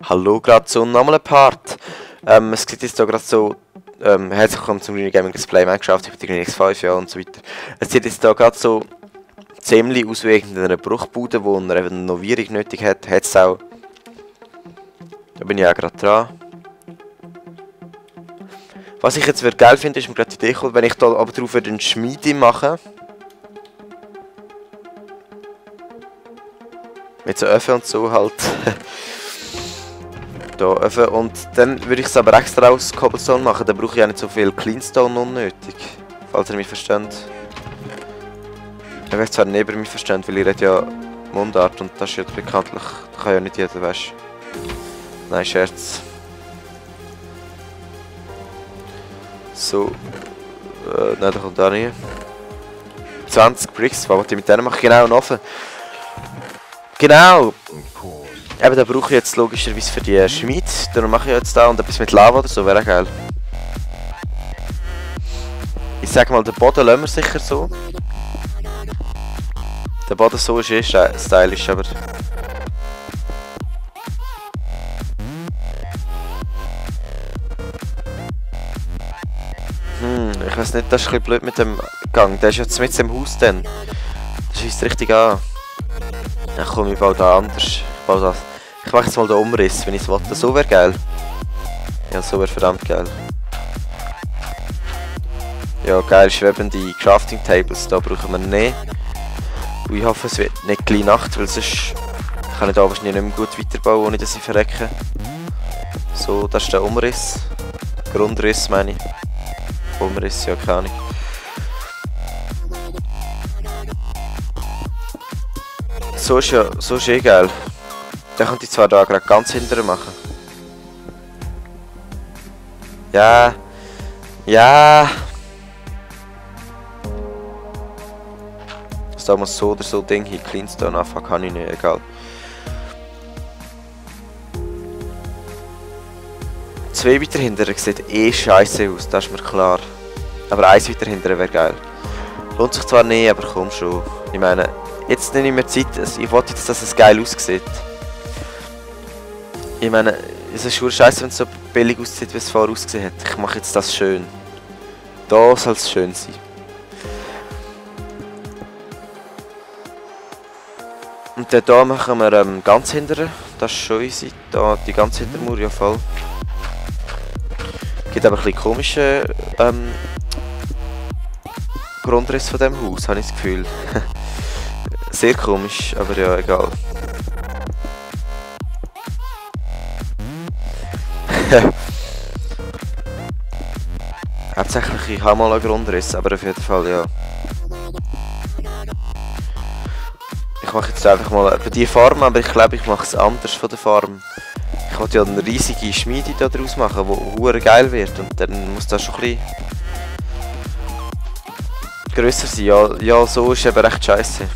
Hallo, gerade so nochmal ein Part. Es sieht jetzt hier gerade so, herzlich willkommen zum Green Gaming Display, Minecraft, ich bin der Green X5, ja, und so weiter. Es sieht jetzt hier gerade so ziemlich aus wie in einer Bruchbude, wo er eben eine Novierung nötig hat. Hat es auch. Da bin ich auch gerade dran. Was ich jetzt geil finde, ist mir gerade die Idee gekommen, wenn ich da aber drauf einen Schmiede mache. Mit so Öfen und so halt. Da Öfen. Und dann würde ich es aber extra aus Cobblestone machen. Dann brauche ich ja nicht so viel Cleanstone unnötig. Falls ihr mich versteht. Ich weiß zwar nicht, ob ihr mich versteht, weil ihr redet ja Mundart und das ist ja bekanntlich. Das kann ja nicht jeder, weißt du. Nein, Scherz. So. Nein, da kommt da nicht. 20 Bricks, was wollte ich mit denen machen? Genau, einen Ofen. Genau! Eben, da brauche ich jetzt logischerweise für die Schmied. Darum mache ich jetzt da und etwas mit Lava oder so, wäre auch geil. Ich sag mal, den Boden lassen wir sicher so. Der Boden so ist stylisch, aber... Ich weiß nicht, das ist ein bisschen blöd mit dem Gang. Der ist jetzt mit dem Haus dann. Das schießt richtig an. Ja komm, ich baue da anders. Ich mache jetzt mal den Umriss, wenn ich es will. So wäre geil. Ja, so wäre verdammt geil. Ja, geil, schwebende Crafting Tables, da brauchen wir nicht. Und ich hoffe, es wird nicht gleich Nacht, weil sonst kann ich da wahrscheinlich nicht mehr gut weiterbauen, ohne dass ich verrecke. So, das ist der Umriss. Grundriss meine ich. Umriss, ja, keine Ahnung. So ist eh geil. Den könnte ich zwar da gerade ganz hinterher machen. Ja. Ja. Also da muss so oder so Ding hier. Cleanstone anfangen kann ich nicht, egal. Zwei weiter hinterher sieht eh scheiße aus, das ist mir klar. Aber eins weiter hinterher wäre geil. Lohnt sich zwar nicht, aber komm schon. Ich meine, jetzt nehme ich mir Zeit. Ich wollte jetzt, dass es geil aussieht. Ich meine, es ist schon scheiße, wenn es so billig aussieht, wie es vorher ausgesehen hat. Ich mache jetzt das schön. Da soll es schön sein. Und dann hier machen wir ganz hinterher. Das ist schon easy. Da die ganz Hintermauer, ja voll. Gibt aber ein bisschen komischen Grundriss von diesem Haus, habe ich das Gefühl. Sehr komisch, aber ja, egal. Hauptsächlich, ich habe mal einen Grundriss, aber auf jeden Fall, ja. Ich mache jetzt einfach mal die Farm, aber ich glaube, ich mache es anders von der Farm. Ich wollte ja eine riesige Schmiede daraus machen, die hure geil wird und dann muss das schon ein bisschen grösser sein. Ja, so ist eben recht scheiße.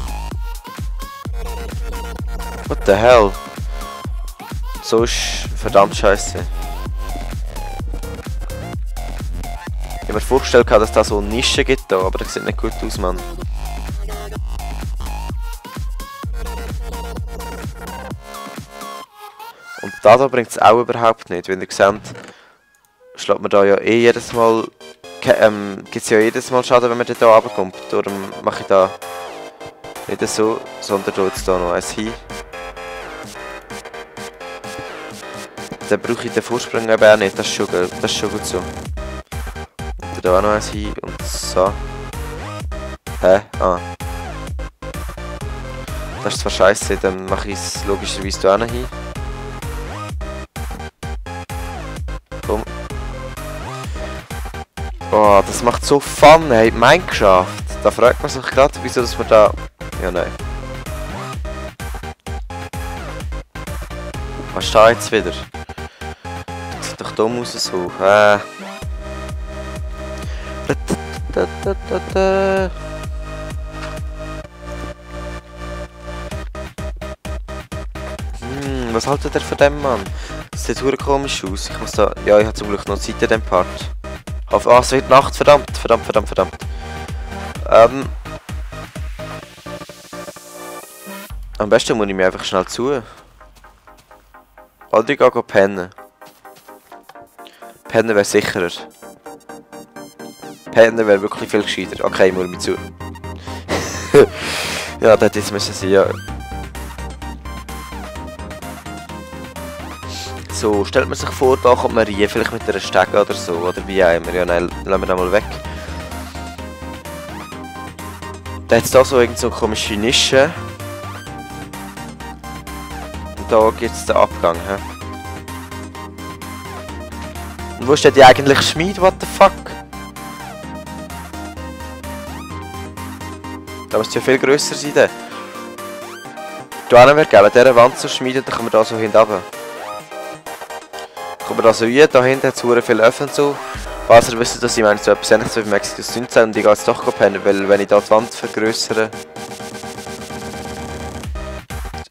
What the hell? So ist verdammt scheiße. Ich habe mir vorgestellt, dass da so Nischen gibt, aber das sieht nicht gut aus, Mann. Und da bringt es auch überhaupt nicht. Wenn ihr seht, schlägt man da ja eh jedes Mal. Gibt es ja jedes Mal Schaden, wenn man da runterkommt. Darum mache ich da nicht so, sondern da jetzt da noch eins hin. Dann brauche ich den Vorsprung eben auch nicht, das ist schon gut so. Und da auch noch eins hin und so. Hä? Ah. Das ist zwar scheiße, dann mache ich es logischerweise da auch noch hin. Komm. Oh, das macht so Fun, hey, Minecraft. Da fragt man sich gerade, wieso dass man da... Ja, nein. Was ist da jetzt wieder? Das sieht doch dumm aus so. Was haltet ihr von dem, Mann? Das sieht verdammt komisch aus. Ich muss da... Ja, ich habe zum Glück noch Zeit in dem Part. Ah, es wird Nacht, verdammt. Am besten muss ich mir einfach schnell zu. Oder ich gehe pennen. Pennen wäre sicherer. Pennen wäre wirklich viel gescheiter. Okay, muss mir zu. Ja, das hätte jetzt müssen sein, ja. So, stellt man sich vor, da kommt man rein, vielleicht mit einer Stege oder so, oder wie auch immer. Ja, nein, lassen wir den mal weg. Da hat es da so irgend so komische Nische. Und da gibt es den Abgang, hä? Und wo steht die eigentlich Schmied? What the fuck? Da müsste ja viel grösser sein. Da wäre geil, dieser Wand zu schmieden, dann können wir da so hinten runter. Kommen wir da so rein, da hinten hat es sehr viele Öffnen so. Falls ihr wisst, dass ich meine, so etwas ähnliches wie Mexikos 19 und ich gehe jetzt doch pennen, weil wenn ich da die Wand vergrößere,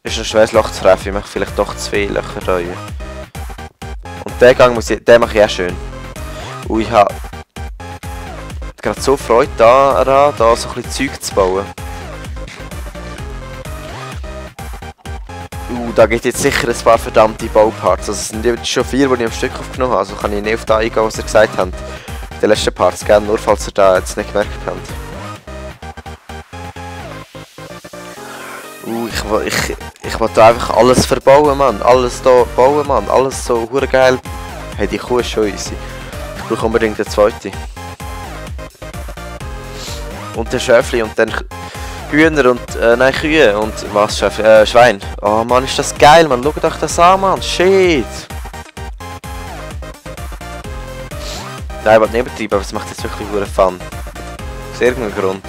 ist ein schweres Loch zu treffen, ich mache vielleicht doch zu viele Löcher da rein. Und den Gang den mache ich auch schön. Und ich habe gerade so Freude daran, da so ein bisschen Zeug zu bauen. Da gibt es jetzt sicher ein paar verdammte Bauparts. Also es sind jetzt schon 4, die ich am Stück aufgenommen habe. Also kann ich nicht auf das eingehen, was ihr gesagt habt. Die letzten Parts, gerne, nur falls ihr da jetzt nicht gemerkt habt. Ich will da einfach alles verbauen, Mann. Alles da bauen, Mann. Alles so hure geil. Hey, die Kuh ist schon easy. Ich brauche unbedingt eine zweite. Und ein Schäfli und dann Hühner und, nein, Kühe und was, Schwein. Oh Mann, ist das geil, Mann. Schaut euch das an, Mann. Shit. Nein, ich will nicht übertreiben, aber es macht jetzt wirklich hure Fun. Aus irgendeinem Grund.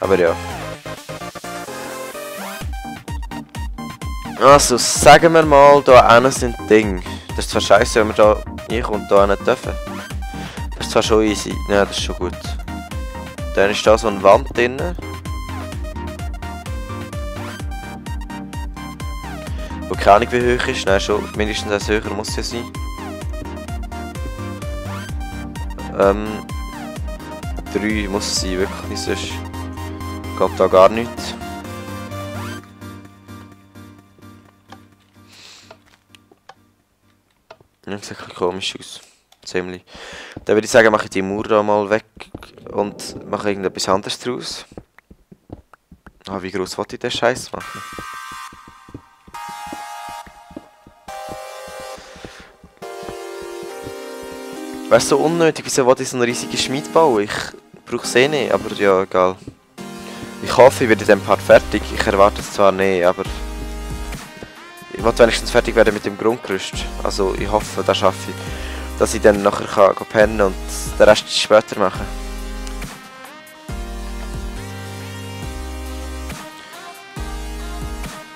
Aber ja. Also, sagen wir mal, da hinten sind Dinge. Das ist zwar scheiße, wenn wir da reinkommen und da nicht dürfen. Das ist zwar schon easy. Ja, das ist schon gut. Dann ist da so eine Wand drin. Wo keine Ahnung wie hoch ist. Nein, schon mindestens eins höher muss es ja sein. 3 muss es sein, wirklich. Sonst geht da gar nichts. Ja, sieht ein bisschen komisch aus. Ziemlich. Dann würde ich sagen, mache ich die Mauer da mal weg und mache irgendetwas anderes draus. Ah, wie groß wollte ich den Scheiß machen? Weißt du, so unnötig, wieso wollte ich so eine riesige Schmiede bauen? Ich brauche es eh nicht, aber ja, egal. Ich hoffe, ich werde in diesem Part fertig. Ich erwarte es zwar nicht, aber ich will wenigstens fertig werden mit dem Grundgerüst. Also ich hoffe, das schaffe ich. Dass ich dann nachher kann pennen und den Rest später machen.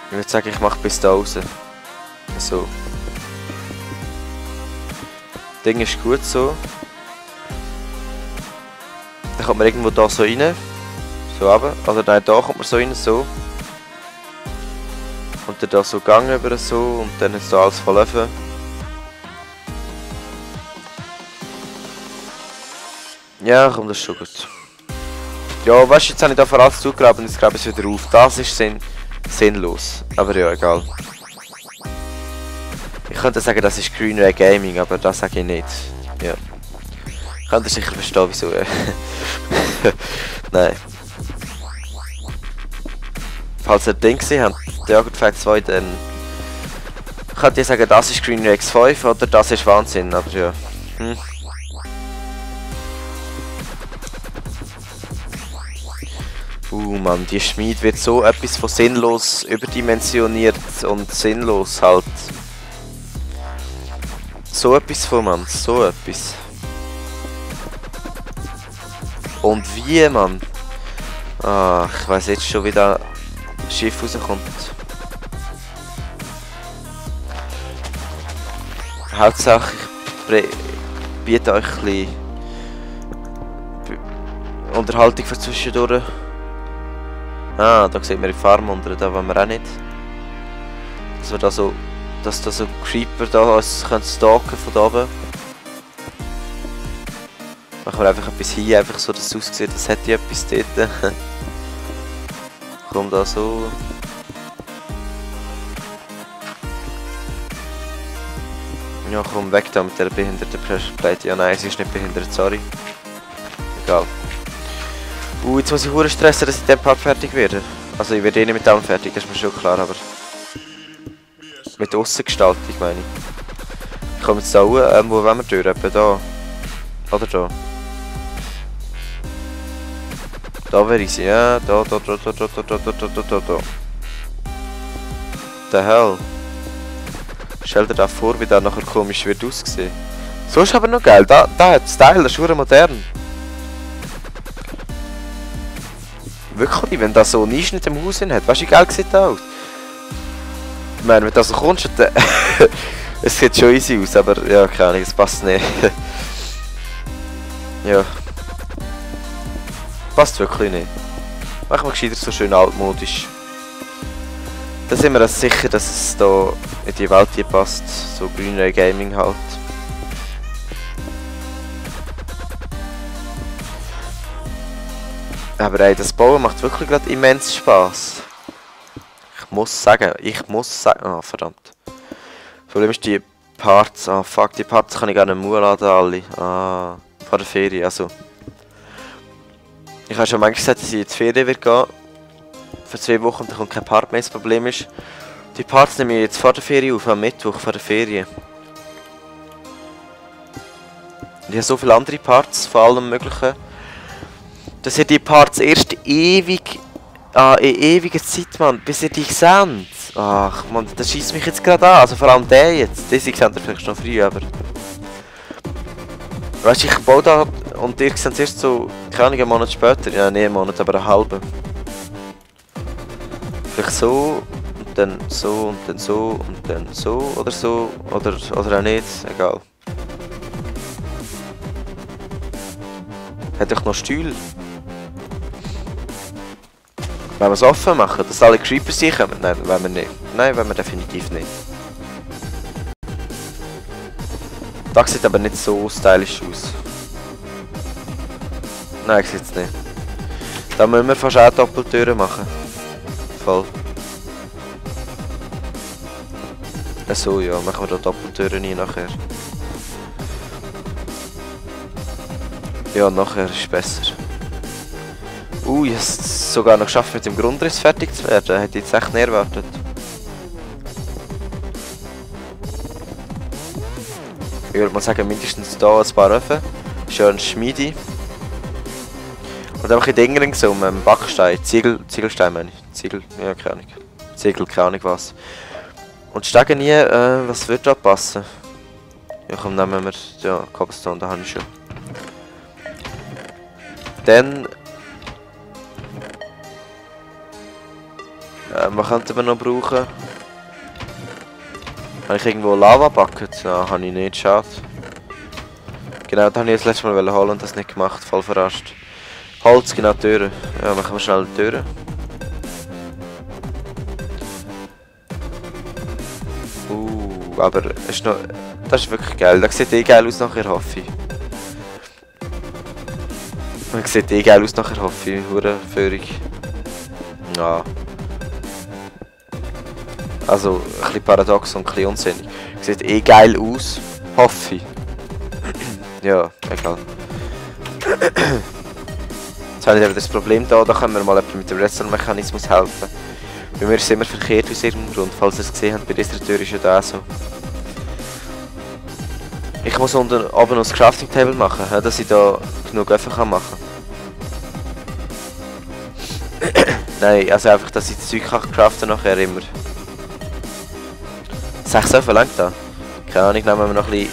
Ich würde sagen, ich mache bis da raus. So. Das Ding ist gut so. Dann kommt man irgendwo da so rein. So runter. Oder nein, da kommt man so rein, so. Und dann da so Gang über so und dann ist da alles voll offen. Ja, komm, das ist schon gut. Ja, weißt du, jetzt habe ich da vor alles zugegraben und jetzt grabe ich es wieder auf. Das ist sinnlos. Aber ja, egal. Ich könnte sagen, das ist Green Ray Gaming, aber das sage ich nicht. Ja. Ich könnte sicher verstehen, wieso. Nein. Falls ihr den gesehen habt, Dragon Fight 2, dann könnt ihr sagen, das ist Green Ray X5 oder das ist Wahnsinn, aber ja. Mann, die Schmiede wird so etwas von sinnlos überdimensioniert und sinnlos halt. So etwas von, Mann, so etwas. Und wie, Mann? Ah, ich weiß jetzt schon, wie das Schiff rauskommt. Hauptsache, ich biete euch ein bisschen Unterhaltung für zwischendurch. Ah, da sieht man die Farm unter, da wollen wir auch nicht. Dass wir da so, dass da so Creeper da uns stalken von da oben. Machen wir einfach etwas hier, einfach so, dass es aussieht, als hätte ich etwas dort. Komm da so. Ja, komm weg da mit der behinderten Pressplate. Ja, nein, sie ist nicht behindert, sorry. Egal. Jetzt muss ich hure stressen, dass ich den Part fertig werde. Also ich werde eh nicht mit allem fertig, das ist mir schon klar, aber... Mit der Aussengestaltung meine ich. Ich komme jetzt da hoch, wo wollen wir durch? Etwa da? Oder da? Da wäre ich, ja, da. The hell? Stell dir da vor, wie der nachher komisch wird aussehen. So ist aber noch geil, da hat Style, das ist verdammt modern. Wirklich, wenn das so einen Einschnitt im Haus hat, weißt du, wie geil sieht das aus? Ich meine, wenn du so kommst, dann... Es sieht schon easy aus, aber ja, keine Ahnung, es passt nicht. Ja. Passt wirklich nicht. Machen wir gescheiter so schön altmodisch. Da sind wir uns sicher, dass es da in die Welt hier passt. So Greenway Gaming halt. Aber ey, das Bauen macht wirklich gerade immens Spaß. Ich muss sagen. Oh, verdammt. Das Problem ist die Parts. Ah, fuck, die Parts kann ich gar nicht mehr laden, alle. Ah, vor der Ferien, also. Ich habe schon manchmal gesagt, dass ich in die Ferien wird gehen. Für 2 Wochen und dann kommt kein Part mehr. Das Problem ist, die Parts nehme ich jetzt vor der Ferien auf, am Mittwoch vor der Ferien. Ich habe so viele andere Parts, von allem möglichen. Dass ihr die Parts erst ewig... in ewiger Zeit, Mann, bis ihr die seht. Ach, Mann, das schießt mich jetzt gerade an. Also vor allem der jetzt. Diese seht ihr vielleicht schon früh, aber... Weißt du, ich baue da und ihr seht es erst so, keine Ahnung, einen Monat später. Ja, nicht einen Monat, aber einen halben. Vielleicht so, und dann so, und dann so, und dann so, oder so, oder auch nicht, egal. Hat doch noch Stühle. Wenn wir es offen machen, dass alle Creepers reinkommen? Nein, wollen wir nicht. Nein, wollen wir definitiv nicht. Das sieht aber nicht so stylisch aus. Nein, sieht es nicht. Da müssen wir fast auch Doppeltüren machen. Voll. So, ja, machen wir da Doppeltüren rein nachher. Ja, nachher ist es besser. Ich habe es sogar noch geschafft, mit dem Grundriss fertig zu werden. Hätte ich jetzt echt nicht erwartet. Ich würde mal sagen, mindestens hier ein paar Öfen. Schön Schmiede. Und einfach in den Ring so um Backstein. Ziegelstein meine ich. Ja, keine Ahnung. Ziegel, keine Ahnung was. Und Stegen nie, was würde da passen? Ja, komm, nehmen wir ja, Cobblestone, da habe ich schon. Dann... was könnten wir noch brauchen? Habe ich irgendwo Lava Bucket? Nein, habe ich nicht, schade. Genau, da habe ich das letzte Mal holen und das nicht gemacht, voll verarscht. Holz, genau, Türen. Ja, machen wir schnell die Türen. Aber ist noch, das ist wirklich geil. Das sieht eh geil aus nachher, hoffe ich. Das sieht eh geil aus nachher, hoffe ich. Hurenführung. Ja. Also, ein bisschen paradox und ein bisschen unsinnig. Sieht eh geil aus, hoffe ich. Ja, egal. Jetzt habe ich eben das Problem da können wir mal mit dem Redstone-Mechanismus helfen. Bei mir ist es immer verkehrt aus irgendeinem Grund, falls ihr es gesehen habt, bei dieser Tür ist ja da so. Ich muss unten oben noch das Crafting Table machen, dass ich da genug Öfen machen kann. Nein, also einfach, dass ich das Zeug kann craften nachher immer. 6 Öfen lang da. Keine Ahnung, nehmen wir noch ein bisschen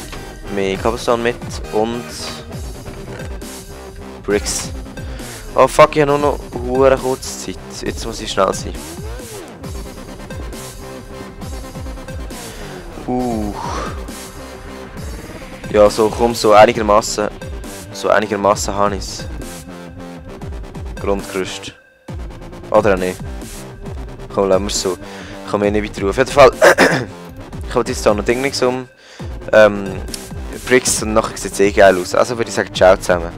mehr Cobblestone mit und Bricks. Oh fuck, ich habe nur noch eine kurze Zeit. Jetzt muss ich schnell sein. Ja, so komm, so einigermaßen habe ich es. Grundgerüst. Oder auch nicht. Komm, lassen wir es so. Ich komme nicht weiter auf jeden Fall. Ich wollte jetzt hier noch Ding um. Bricks und nachher sieht es eh geil aus. Also würde ich sagen, ciao zusammen.